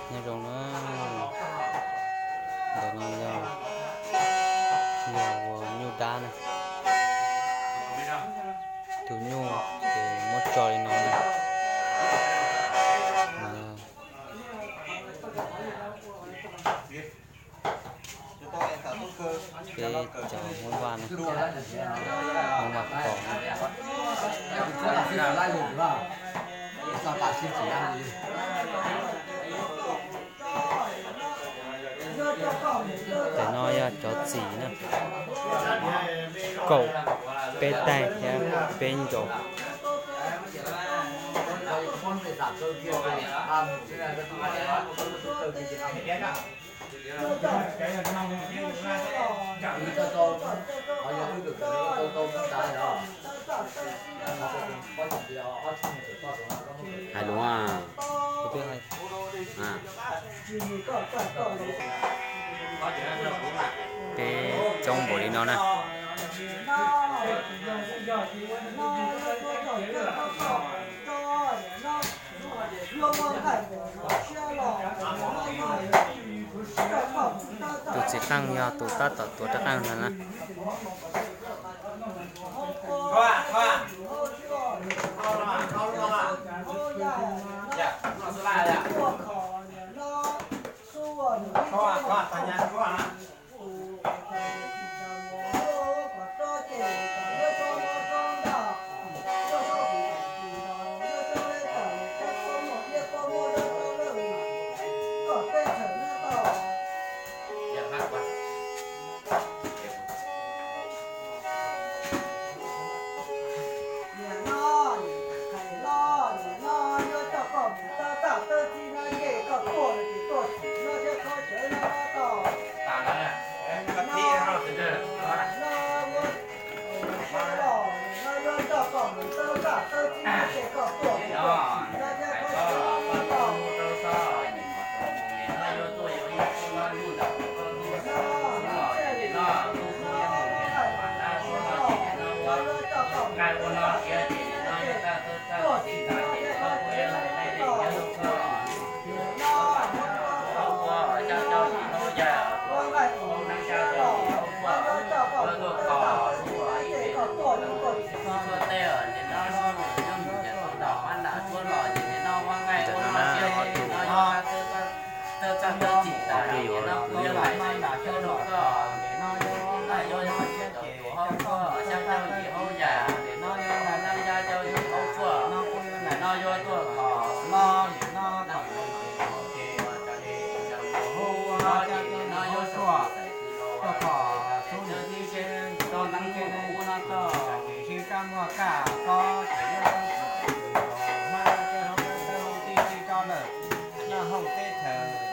Nyob zoo na, ntawm no yog, yog ua nyuj dab na. Tus nyuj ces muab tso li no na. Peb cov Hmoob Vaj na, Hmoob Vaj Pov na. Ntawm no yog cov txim na, kaum peb taig thiab peb ncaus. Hais lus. Peb coob npaum li no na. Tus txiv qeej yog tus tab tom tuav rab qeej ntag na.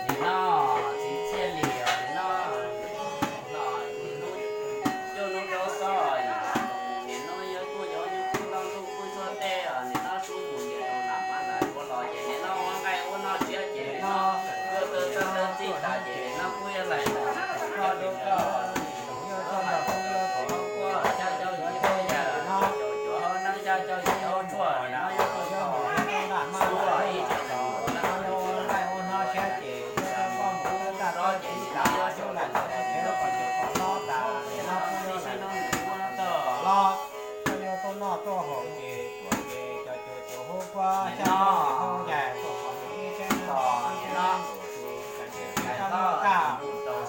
Nim no txiv Txhiaj Lis os, nim no los coj noob rau xwb, nim no yuav tuaj yuav nyuj kub noj ntuj pub suab teb os, nim no sub mus ntiag rau nram mab nram suav los ces nim no ua nqaij ua noj siab ces nim no tuaj tawg txaj tawg txij tas ces nim no kuj yuav laim ntawm cov hauv cov hauv, cov hauv caj cauj yim hauj yam, cov hauv neeb caj cauj yim hauj tshuaj nim no yuav tuaj txog xub ib tsev neeg ua nqaij ua noj siab ces rov ces nim no yuav xyuas laim ntawm cov hauv cov hlob tas nim no kuj yuav laim ntawm cov hlob, koj yuav tuaj noj tuaj haus ces tuam ces cov cuav cuav hub kuab xyab cauj yim hauj yam tuaj qhov mus ib tsev neeg tos nim no tus cov niam tais hlob tus ntsuj tau xov ces mus rau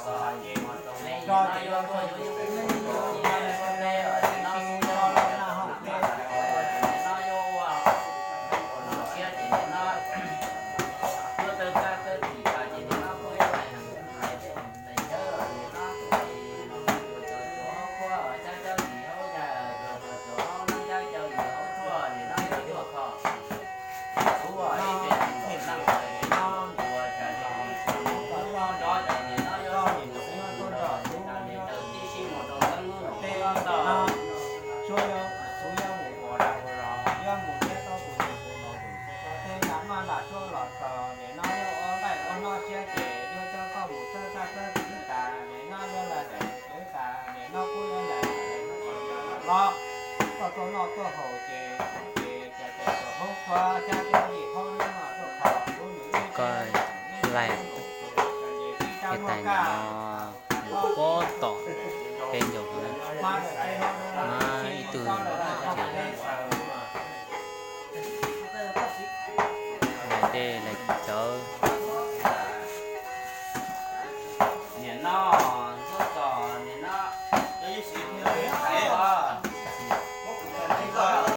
me nim no yuav tuaj yuav nyuj kub noj ntuj pub suab teb os, nim no xub yuav mus ntiag rau nram mab nram suav los ces nim no yuav ua noj siab ces nim no tuaj tawg txaj tawg txij tas ces nim no kuj yuav laim ntawm cov hauv cov hlob nim no tus ces nim no cov cuav cuav hub kuab xyab cauj yim hauj yam, cov cuav cuav hauv neeb caj cauj yim hauj tshuaj nim no yuav tuaj txog xub ib tsev neeg ntawm no ces nim no ua cas li mus rau nram mab nram suav ces nim no yuav tuaj mus xub mus rau xub tas li ntawd tib si mus rau nram mab nram suav los tau. Suav yuav, Suav yuav mus ua dab ua los, yuav mus ntiag rau tus niam tus no tus txiv teb nram mab nram suav los tau. Nim no yuav ua nqaij ua noj siab ces yuav coj koj mus tawg txaj tawg txij tas, nim no yuav laim ntawm cov cuav tas, nim no kuj yuav laim ntawm cov hlob, koj tuaj noj tuaj haus ces, ces cov cuav cuav hub kuab xyab cauj yim hauj neeb no tuaj txog xub mus ib tsev neeg tos ib tsev Tais ntawm no mus puag tom peb ncaug no na, muaj ib tug ces lais dej lais cawv. Niam no